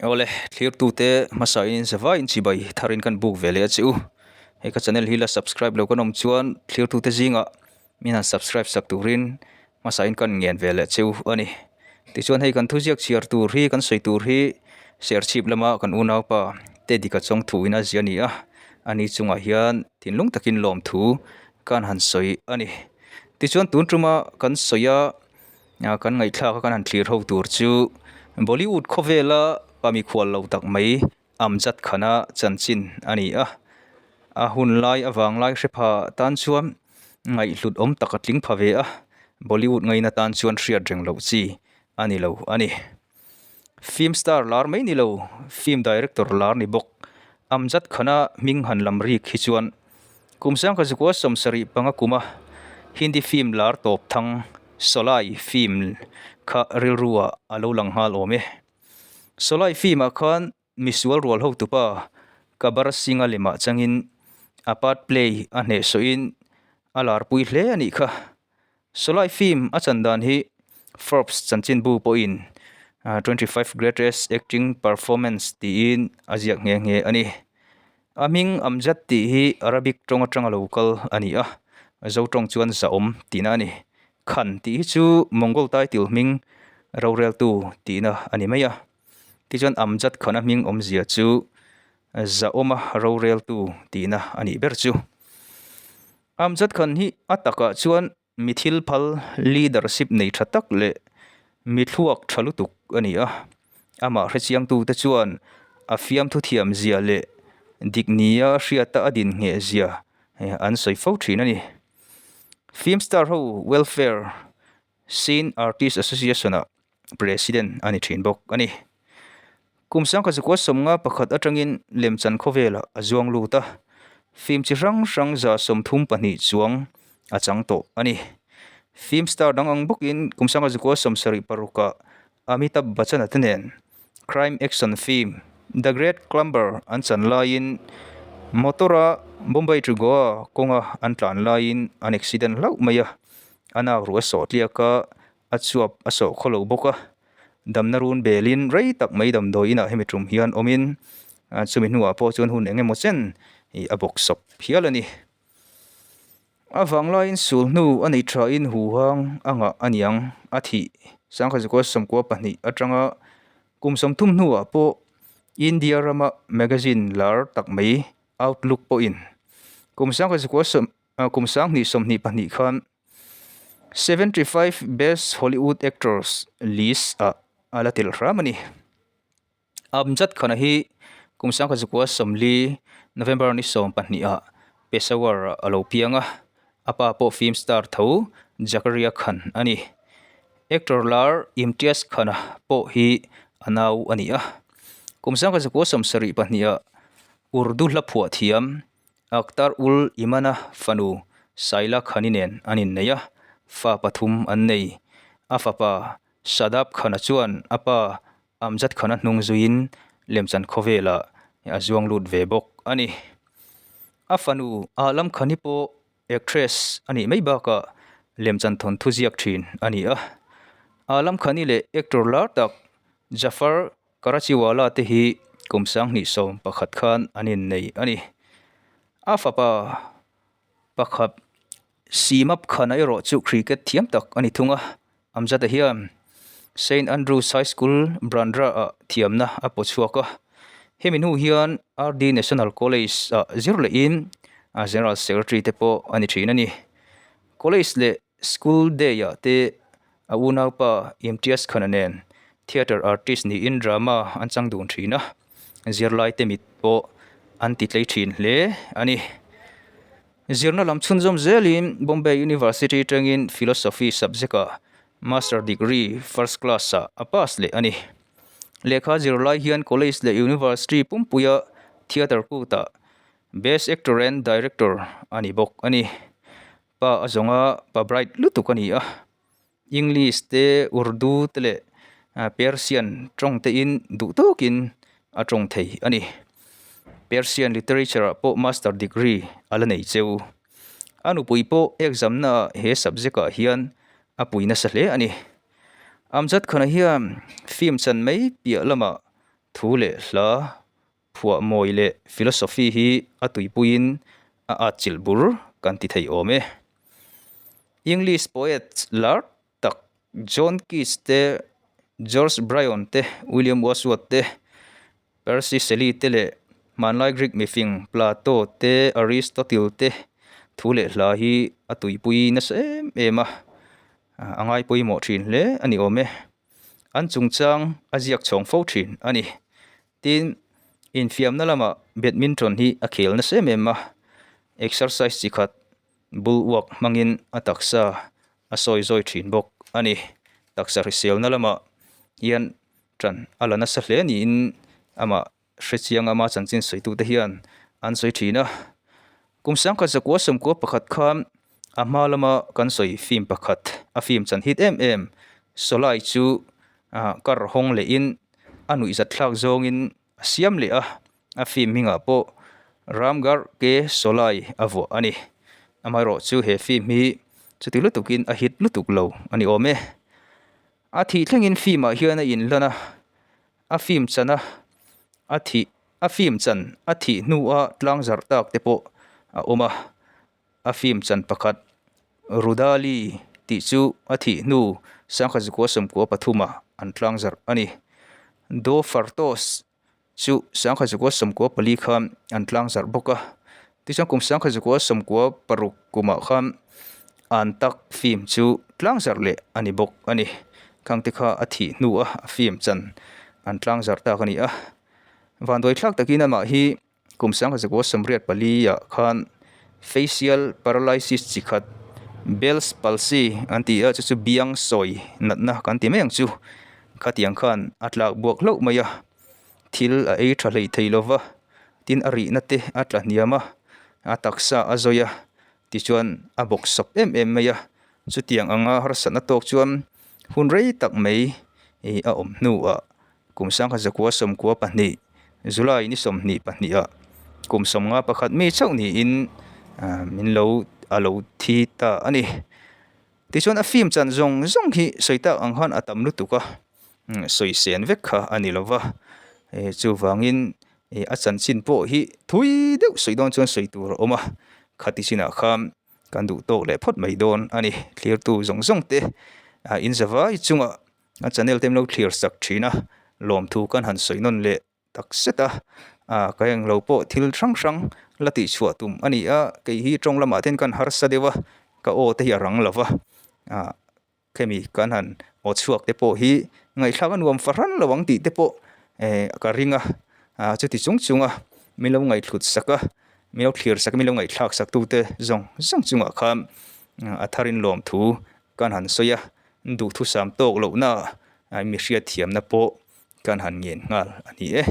Awle, thlirtute hmasain zavaiin chibai tharin kan buk ve leh a che u. Hei ka channel hi la subscribe lo kan awm chuan thlirtute zingah min han subscribe sak turin hmasain kan ngen ve leh che u a ni. Tichuan hei kan thuziak chhiar tur hi kan sawi tur hi Serchhip lama kan unaupa Tedika Chawngthu in a zia a ni a, ani chungah hian thinlung takin lawmthu kan han sawi a ni. Tichuan tun tuma kan sawi a. Kan ngaihthlak a kan han thlir ho tur chu Bollywood khawvela pa mikhual lo tak mai Amjad Khan-a chanchin a ni a, a hun lai avang lai hre pha tan chuan ngaihhlut awm tak a tling pha ve a, Bollywood ngaina tan chuan hriat reng loh chi a ni lo a ni. Film star lar mai ni lo, film director lar ni bawk. Amjad Khan-a hming han lam rik hi chuan kum sangkhat zakua 75 kuma Hindi film lar tawp thang Sholay film kha rilru ah a lo lang nghal awm e. Sholay film ah khan misual rual hotupa Gabbar Singh-a lemah changin a part play a hnehsawhin a larpui hle a nih kha. Sawlai film a chan dan hi Forbes chanchinbu pawhin 25 Greatest Acting Performance tiin a ziak nghe nghe a ni. A hming Amjad tih hi Arabic tawng atanga lo kal a ni a, Zo tawng chuan zahawm tihna a ni. Khan tih hi chu Mongol title hming roreltu tihna a ni mai a. Tichuan Amjad Khan-a hming awmzia chu zahawma roreltu tihna a nih ber chu. Amjad Khan hi a takah chuan mi thil phal leadership nei tha tak leh mi thluak tha lutuk a ni a, amah hrechiangtute chuan a fiamthu thiam zia leh dik nia hriata a din ngheh zia an sawi fo thin a ni. Film star ho welfare Cine Artist Association-ah President a ni thin bawk a ni. Kum 1991 atangin lemchan khawvelah a zuang lut a, film chi hrang hrang 32 chuang a chang tawh a ni. Film star dang ang bawkin kum 1976-ah Amitabh Bachchan-a te nen crime action film The Great Climber an chan laiin motor-a Bombay to Goa kawnga an tlan laiin an accident hlauh mai a, a nak ruh a sawh tliak a, a chuap a sawh khaw lo bawk a, damna run belin rei tak mai damdawi inah hemi tum hian awmin chumi hnuah pawh chuan hun eng emaw chen ih a bawk sawp hial a ni. A vanglaiin sul hnu a nei thain huhang a ngah a niang a thih 1992 atanga kum 30 hnuah pawh India rama magazine lar tak mai Outlook pawhin kum 2022 khan 75 Best Hollywood Actors list ah a la tel hram a ni. Amjad Khan-a hi kum 1940 November ni 12 ah Peshawar ah a lo piang a, a pa pawh film star tho Zakaria Khan a ni. Actor lar Imtiaz Khan-a pawh hi a nau a ni a. Kum 1972 ah Urdu hla phuah thiam Akhtar ul Iman-a fanu Shaila Khani nen an innei a, fa pathum an nei. A fapa Shadab Khan-a chuan a pa Amjad Khan-a hnung zuiin lemchan khawvelah a zuang lut ve bawk a ni. A fanu Alam Khani pawh actress a nih mai bakah lemchan thawnthu ziak thin a ni a. Alam Khani leh actor lar tak Jafar Karachiwala te hi kum 2011 khan an innei a ni. A fapa pakhat Simap Khan-a erawh chu cricket thiam tak a ni thung a, Amjad-a hian Saint Andrews High School, Bandra-ah thiamna a paw chhuak a. Hemi hnu hian RD National College-ah zir lehin a General Secretary te pawh a ni thin a ni. College leh School day-ah te a unaupa Imtiaz Khan-a nen theatre artist niin drama an chang dun thin a, zirlaite mit pawh an ti tlei thin hle a ni. Zirna lam chhunzawm zelin Bombay University atangin Philosophy subject-ah Master degree first class-ah a pass leh a ni. Lehkha zirlai hian college leh university pumpuia theatre kutah Best Actor and Director a ni bawk a ni. Pa a zawnga pa bright lutuk a ni a, English te, Urdu te leh Persian tawng te in duh tawkin a tawng thei a ni. Persian literature ah pawh master degree a la nei cheu. A nupui pawh exam na ah he subject ah hian a pui nasa hle a ni. Amjad Khan-a hian film chan mai piah lamah. Thu leh hla phuah mawi leh philosophy hi a tuipuiin a atchilh bur kan ti thei awm e. English poet lar tak John Keats te, George Bryon te, William Wordsworth te, Percy Shelley te leh hmanlai Greek mifing Plato te, Aristotle te thu leh hla hi a tuipui nasa em em a, a ngai pawimawh thin hle a ni awm e. An chungchang a ziak chhawng fo thin a ni. Tin, infiamna lamah badminton hi a khel nasa em em a, exercise chi khat bulwalk hmangin a taksa a sawi zawi thin bawk a ni. Taksa hriselna lamah hian tan a la nasa hle niin amah hrechiang ama chanchin sawitute hian an sawi thin a. Kum sangkhat zakua sawmkua pakhat khan a hma lama kan sawi film pakhat a film chan hit em em Sholay chu kar hawng lehin a nuihzat thlak zawngin a siam leh a, a film hmingah pawh Ramgarh Ke Sholay a vuah a ni. Amaherawh chu he film hi chuti lutukin a hit lutuk lo a ni awm e. A thih thlengin film ah hian a inlan a, a film chan a a thih a film chan a thih hnu a tlang zarh tak te pawh a awm a, a film chan pakhat Rudali tih chu a thih hnu sangkhat zukua sawmkua pathum ah an tlang zarh a ni. Do Fartos chu sangkhat zakua sawmkua pali khan an tlang zarh bawk a tichuan kum sangkhat zakua sawmkua paruk kumah khan an tak film chu tlang zarh leh a ni bawk a ni khang te kha a thih hnu a a film chan an tlang zarh tak a ni a vanduai thlak takin amah hi Kum sangkhat 1884 ah khan facial paralysis chi khat Bell's palsy an ti a, chu chu biang sawi natna kan ti mai ang chu. Khatiang khan a tlak buak hlauh mai a, thil a ei tha hlei thei lo va, tin a rihna te a tla hniam a, a taksa a zawi a, tichuan a bawk sawp em em mai a. Chutiang anga harsatna tawk chuan hun rei tak mai a awm hnuah Kum 1992 July ni 22 ah kum 51 mi chauh niin min lo a lo thi ta a ni. Tichuan a film chan zawng zawng hi sawi tak ang khan a tam lutuk a, sawi sen vek kha a ni lo va, chuvangin a chanchin pawh hi thui deuh sawi dawn chuan sawi tur a awm a, khati chinah khan kan duh tawk leh phawt mai dawn a ni. Thlirtu zawng zawng te in zavai chungah A channel te lo thlir sak thin a, lawmthu kan han sawi nawn leh tak zet a, ah ka englo pawh thil hrang hrang la tih chhuah tum a ni a, kei hi tawng lamah te hian kan harsa deuh a, ka aw te hi a rang lo va, ah khemi kan han aw chhuak te pawh hi ngaihthlak a nuam fahran lo ang tih te pawh eh ka ring a, ah chuti chung chung a min lo ngaihthlut sak a, min lo thlir sak a min lo ngaihthlak sak tu te zawng zawng chungah khan a tharin lawmthu kan han sawi a, duhthusam tawk lohna mi hriatthiamna pawh kan han ngen nghal a ni e.